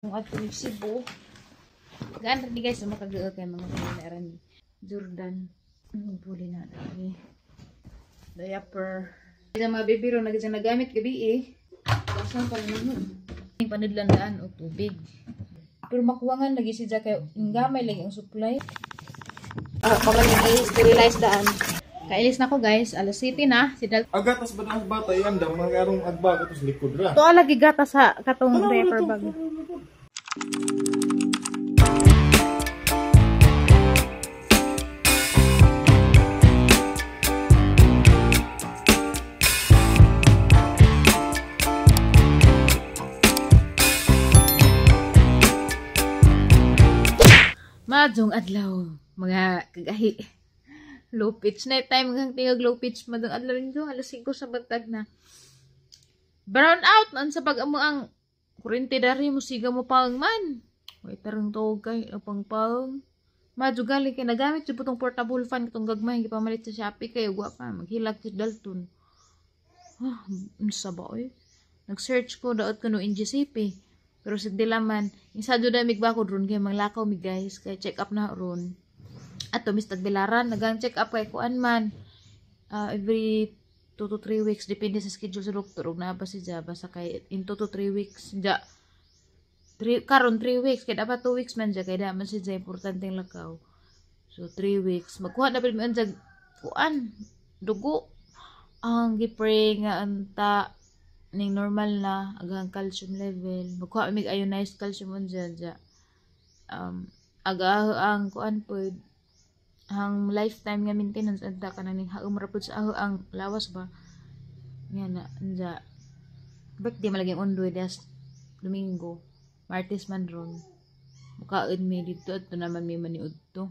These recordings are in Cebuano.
Kung ato ni Cebu. Gaan rin guys, makagawa kay mga panginaran ni Jordan. Buli na dali. Diaper. Sa mga bibiro na gisa nagamit gabi eh. Basta pa rin naman. Panudlandaan o tubig. Pero makuwangan lagi si Jack kay gamay lagi ang supply. Ah, pagaling ay sterilize daan. Kailis na ko guys, alas 7 na. Si Dal. Agatas ba ng bata yan dam mga arong agbago tos likod ra. To lagi gata sa katong diaper bag. Madjong adlaw, mga kagahi. Low pitch. Night time hanggang tingag low pitch. Madjong adlaw nito, alas 5 sa bantag na. Brown out! Naan sa pag-amo ang kurente dari, musiga mo pang man. May tarong tawag kay, apang pang. Madyo galing kay nagamit yung putong portable fan itong gagmay, hindi pamalit sa Shopee kayo, guwapa. Maghilak si Dalton. Ah, unsa ba oy? Nag-search ko, daot ko no NGCP. Pero sa dilaman, yung sa damig ba ko ron kay manglakaw mi guys, kay check up na ron. Ato mis tagbilaran, nagang check up kay kuan man. Every 2 to 3 weeks depende sa schedule sa doktor ug naa ba si ja basta kay in 2 to 3 weeks ja. 3 karon 3 weeks kay dapat 2 weeks man ja kay da man si ja importanteng lakaw. So 3 weeks magkuha na pud mi unjag kuan dugo ang gi-pray nga anta ning normal na agang calcium level magkuha mig ionized calcium unja ja. Aga ang kuan pod ang lifetime nga maintenance anta kanang ning haom ra pud sa aho ang lawas ba nga na unja birthday malagi ang undoy das Domingo Martes man ron mukaon mi didto adto naman mi maniud to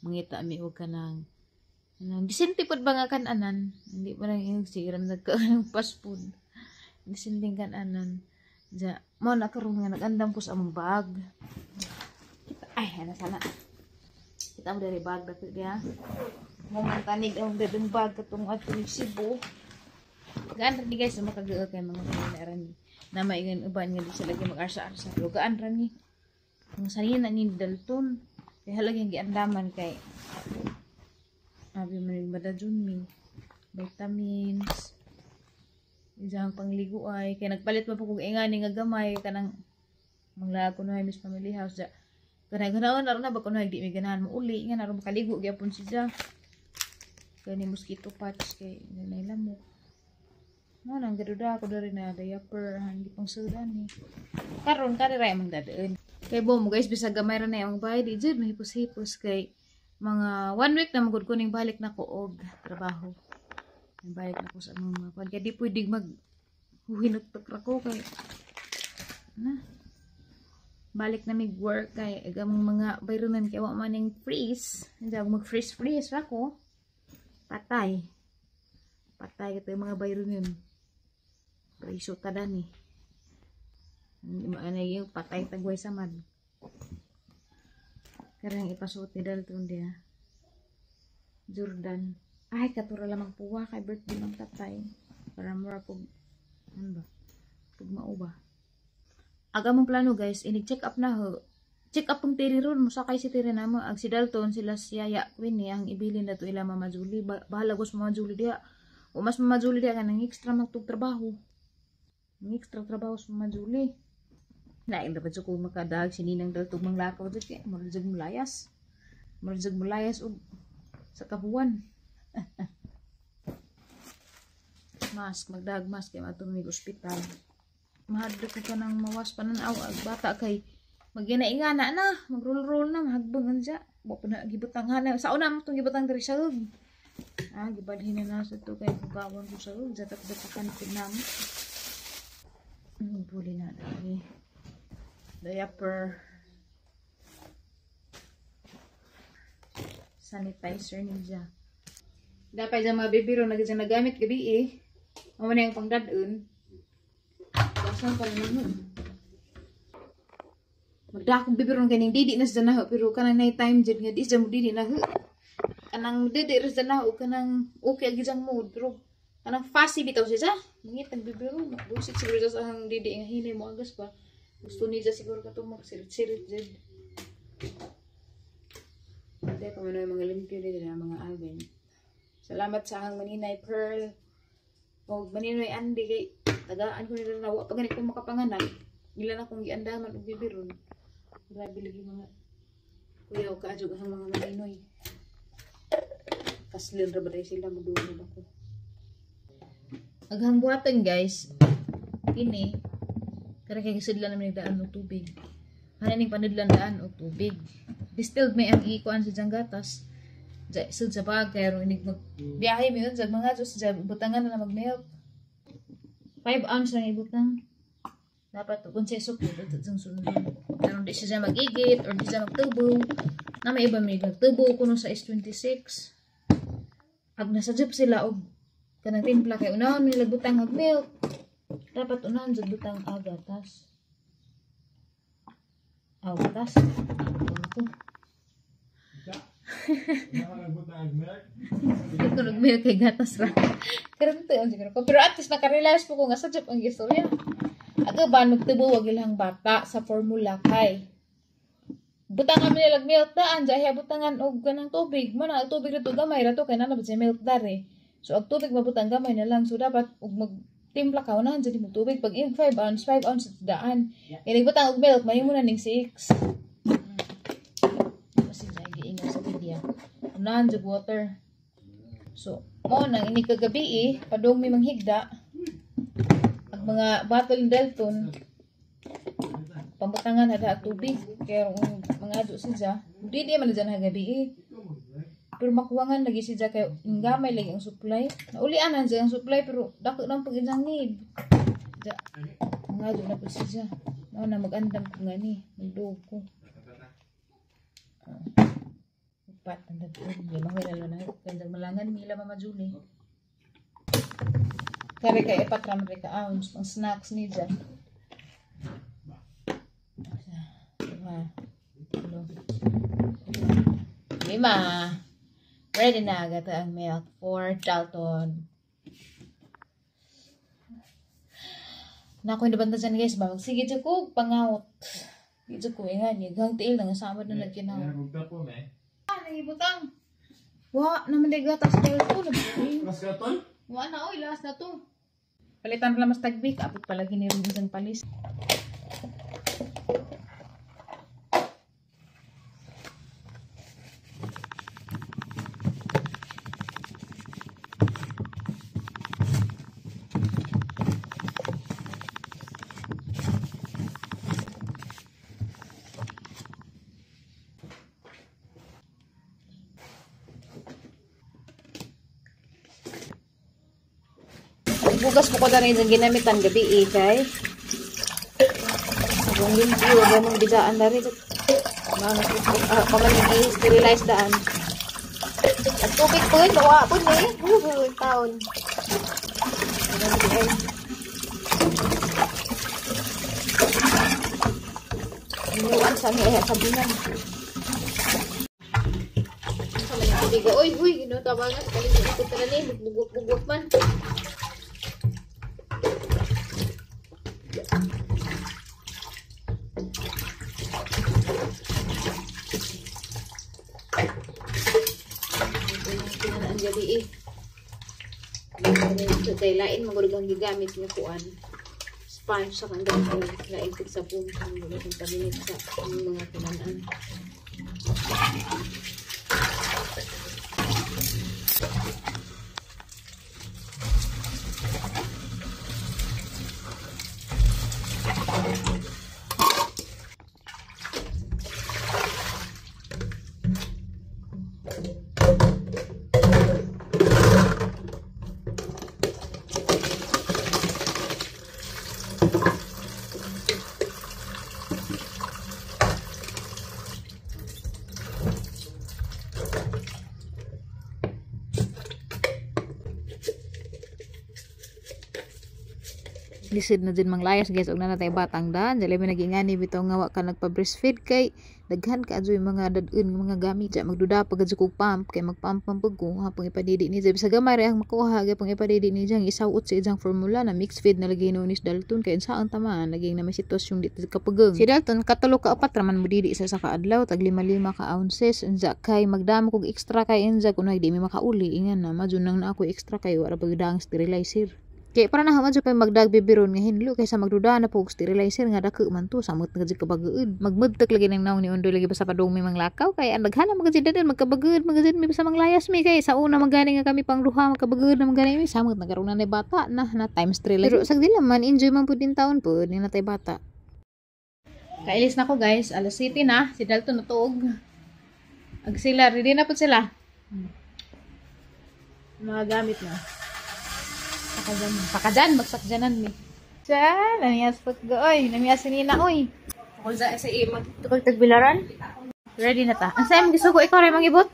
mangita mi og kanang disente pod ba nga kan-anan hindi pa nang yung siram nagka fast food disenteng kan-anan ja mo na karon nga nag-andam ko sa among bag kita ay ana sana kita mo diri bag dako diha mo man tanig ang dadong bag katong atong Cebu. Gaan ra ni guys makagawa kay mga panginaran ni na maigan uban nga di sila lagi mag-arsa-arsa pero gaan ra ni ang sanina ni Dalton kay halagi ang giandaman kay abi man madadun mi vitamins isang pangligo ay kay nagpalit pa po kog ingani nga gamay kanang manglaag kuno Miss Family House ja kanay ganaon aron na ba kuno di mi ganahan mo uli nga naron makaligo gyapon si ja kani mosquito patch kay nanay lamok mo nang gaduda ko diri na diaper hangi pang sudan ni karon kari ra imong dadaan kay bo mo guys bisag gamay ra na imong bayad di jud mahipos-hipos kay mga 1 week na magud ko ning balik na ko og trabaho. Balik na ko sa mga kuan kay di pwede mag huhinot ra ko kay na balik na mig work kay among mga bayronan kay wa man ning freeze hindi ako mag freeze freeze ra ko patay patay kay mga bayronan priso ta dani maanay yung patay tagway samad karang ipasuot ni Dalton dia Jordan. Ay, katura lamang puwa kay birthday ng tatay. Para mura pug ano ba? Pug mao ba? Aga mong plano guys, inig check up na ho. Check up ang tiri ron, musakay si tiri namo ag si Dalton sila si Yaya Queenie ang ibilin na to ila Mama Julie. Bahala gos Mama Julie diha. O mas Mama Julie diha kanang extra magtug trabaho. Ang extra trabaho sa Mama Julie. Lain dapat sa ko makadag si Ninang Dalton manglakaw jud kay murag jud mulayas. Murag jud mulayas og sa kabuan. Mask, magdag mask kay matumig ospital. Mahadlok ko kanang mawas panan-aw ag bata kay maginaingana na, magrol-roll na, mahagbang anja. Wa pa na gibutang hana. Sa una mo tong gibutang diri sa ug. Ah, gibalhin na na sa to kay kugawon ko sa ug, jatak-jatakan ko namo. Buli na dali. Diaper. Sanitizer niya. Dapat dyan mga bibiro na dyan nagamit gabi eh. Mama na yung pangdadun. Basta pa rin naman. Magdakong bibiro ng kaning didi na siya na pero kanang night time dyan nga di siya mo didi na ho. Kanang didi rin siya na ho, kanang okay agi diyang mood pero kanang fussy bitaw siya. Mangit ang bibiro. Busit siguro siya sa ang didi nga hinay mo agas ba. Gusto niya siguro ka itong magsirit-sirit dyan. Hindi pa man mga limpyo dito na mga oven. Salamat sa ahang maninay Pearl. Og maninoy Andy kay tagaan ko nila na wa pa gani ko makapanganak. Ila na akong giandaman og bibiron. Grabe lagi mga kuyaw kaadyo ang mga maninoy. Kaslin ra ba dai sila moduol ba ko. Aghang buhatan guys. Kini kare kay gisidlan naman nagdaan og tubig. Hanin ning panudlan daan og tubig. Distilled may ang ikuan sa diyang gatas. Sud sa bag kay aron inig mag biyahe mi unsa mga jud sa butangan na mag milk. 5 ounce lang ibutang. Dapat kung sa isok dito sa sundon. Aron di siya mag-igit or di siya magtubo. Na may iba may nagtubo kuno sa S26. Ag nasa jeep sila og kanang timpla kay unahon nila butang og milk. Dapat unahon jud butang og gatas. Aw gatas. Ako. Ito nag-milk kay gatas ra. Karon to siguro ko. Pero at least naka-realize po ko nga sa jeep ang istorya. Aga ba nagtubo wag ilang bata sa formula kay butangan mi nila milk daan jahi butangan og kanang tubig man ang tubig dito gamay ra to kay naa na ba milk dare. So og tubig mabutang gamay na lang, so dapat og magtimpla ka unahan jud mo tubig pag in 5 ounce 5 ounce daan. Kay nagbutang og milk mahimo na ning 6. Kasi jay giingon sa media. Unahan jud water. So mo nang ini kagabi eh, padung mi manghigda ang mga bottle ni Dalton pambutangan hada tubig kay mga adyo siya di man dyan hagabi eh. Pero makuwangan lagi siya kay gamay lagi ang supply. Naulian na siya ang supply pero dako nang pag isang need. Ja, mga adyo na po siya. Mao na magandam ko nga ni, magduog ko. Upat ang dadto. Di mahoy lalo na kay malangan mila Mama Julie. Kare kay ipat ra man ka ounce pang snacks ni dyan. Lima. Ready na agad ang milk for Dalton. Nako yung nabanta dyan guys ba? Sige dyan ko, pangawot. Di dyan ko, ingan. Yaghang tiil na nga samad na nagkinaw. Ah, nangibutang. Wa, naman di gatas Dalton. Mas gaton? Wa na, oy, lakas na to. Palitan pala mas tagbik. Abot pala ginirin isang palis. Bugas po ko na rin yung ginamitan gabi eh, kay. Kung limpyo, wag mong bidaan na rin. Pamaning i-sterilize daan. At tubig po yun, makuha po niya eh. Taon. Inuwan sa niya, sabinan. Sa mga tubig, uy, uy, ginutabangan. Kaligid ko na niya, bugok-bugok man. Gabi eh. Kay lain magurog ang gigamit nga kuan. Sponge sa kang lain pud sabon ang gamiton kabinet sa mga kinanan. Lisod na din manglayas, guys, og naa tay batang daan. Dili mi nagingani bitaw nga wa ka nagpa-breastfeed kay daghan ka adyoy mga dad-on nga mga gamit. Ja magduda pa gud kog pump kay magpump man pud ko hapong ipadidi ni. Bisag gamay ra ang makuha gapong ipadidi ni jang isawot sa ijang formula na mixed feed na lagi ni si Dalton kay unsa ang tamaan lagi na may sitwasyon di kapageng. Si Dalton katulo ka upat ra man modidi sa kaadlaw, tag 5-5 ka ounces. Unsa kay magdamo kog extra kay unsa kuno di mi makauli ingan na madyo nang na ako extra kay wala pa ang sterilizer. Kay para na madyo pa magdag bibiron nga hinlo kaysa magduda na po og sterilizer nga dako man to samot na gud kabageud. Magmudtak lagi nang naong ni Undoy lagi basta padung mi manglakaw kay ang daghan na magud dadon magkabageud magud mi basta manglayas mi kay sa una man gani nga kami pang duha magkabageud na man gani mi samot na karon na bata na na times 3 lagi. Pero sa dila man enjoy man pud din taon pud ni natay bata. Kailis na ko, guys, alas 7 na, si Dalton natuog. Ag sila ready na pud sila. Mga gamit na. Pakajan, pakajan, magsakjanan mi. Diyan, namiyas pag oy, namiyas si Nina oy. Tukol sa sa ima, Tukol tagbilaran. Ready na ta. Ang sayang gisugo ikaw ray mangibot.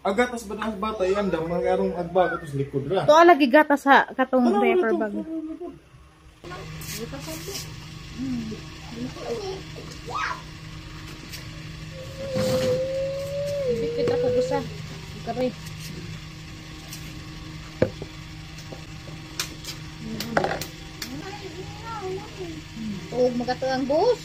Agatas ba ang bata iandam mga karong agbago tapos likod ra. To lagi gata sa katong diaper bag. Bit ako gusa. Karoy. Tuog magato ang bus.